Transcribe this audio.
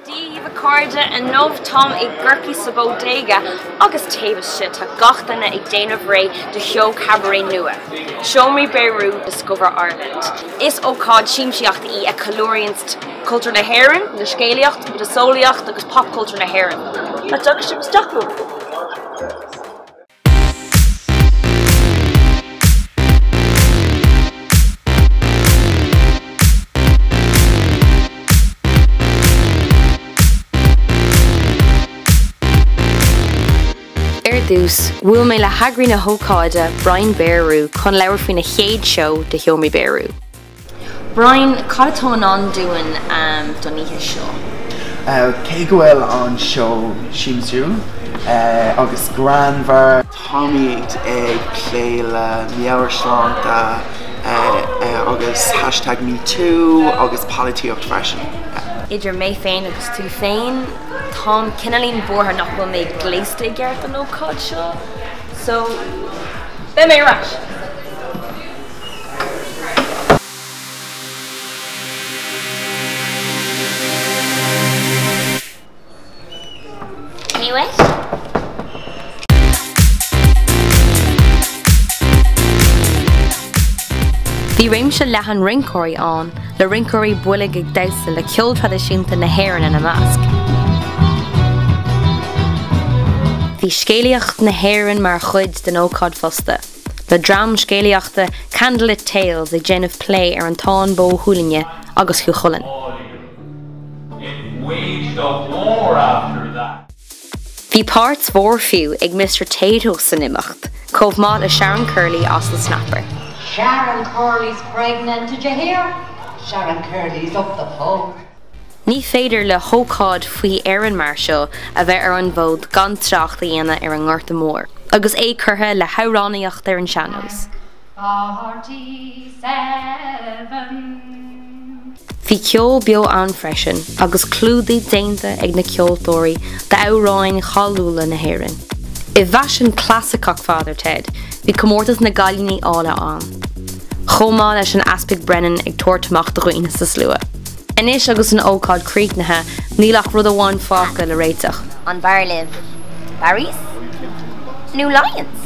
Dia dhaoibh a chairde, inniu táim i gCorcaigh sa Bodega agus taobh istigh tá gach duine ag déanamh réidh do sheó cabaret nua, Seomraí Béarú Discover Ireland. Is ócáid siamsaíochta í a cheiliúraíonn cultúr na hÉireann, na scéalaíocht, miotaseolaíocht agus popchultúr na hÉireann. Nach dtiocfaidh sibh isteach liom? Ar dtús, bhuail mé le heagraí na hócáide, Brian Béarú, chun labhairt faoina chéad seó de Sheomraí Béarú. Brian, cad atá i ndán dúinn don oíche seo? Cé go bhfuil an seó siamsúil agus greannmhar, táimid ag plé le meabhairshláinte agus hashtag MeToo agus polaitíocht freisin. Idir mé féin agus tú féin, táim cineáilín buartha nach bhfuil mé gléasta i gceart don ócáid seo, so beidh mé ar ais! Bhí réimse leathan rinceoirí ann, le rinceoirí boilg ag damhsa le ceol traidisiúnta na hÉireann ina measc. Bhí scéalaíocht na hÉireann mar chuid den ócáid fosta. le dream scéalaíochta Candlelit Tales ag déanamh plé ar an Táin Bó Cuailgne agus Cú Chulainn. Bhí páirt mhór fiú ag Mister Tayto san imeacht, chomh maith le Sharon Curley as an Snapper. Sharon Curley's pregnant, did you hear? Sharon Curley's up the pole. Ní féidir le hócáid faoi Éirinn mar seo a bheith ar an bhfód gan trácht a dhéanamh ar an nGorta Mór, agus é curtha le hamhránaíocht ar an sean-nós. Bhí ceol beo ann freisin agus clúdaigh déanta ag na ceoltóirí d'amhráin cháiliúla na hÉireann. I bhfaisean clasaiceach Father Ted, bhí comórtas na gcailíní áille ann, chomh maith leis an Easpag Brennan ag tabhairt amach do dhaoine sa slua. Anois agus an ócáid críochnaithe, níl ach rud amháin fágtha le réiteach. An bhfearr libh Barry's nó Lyons?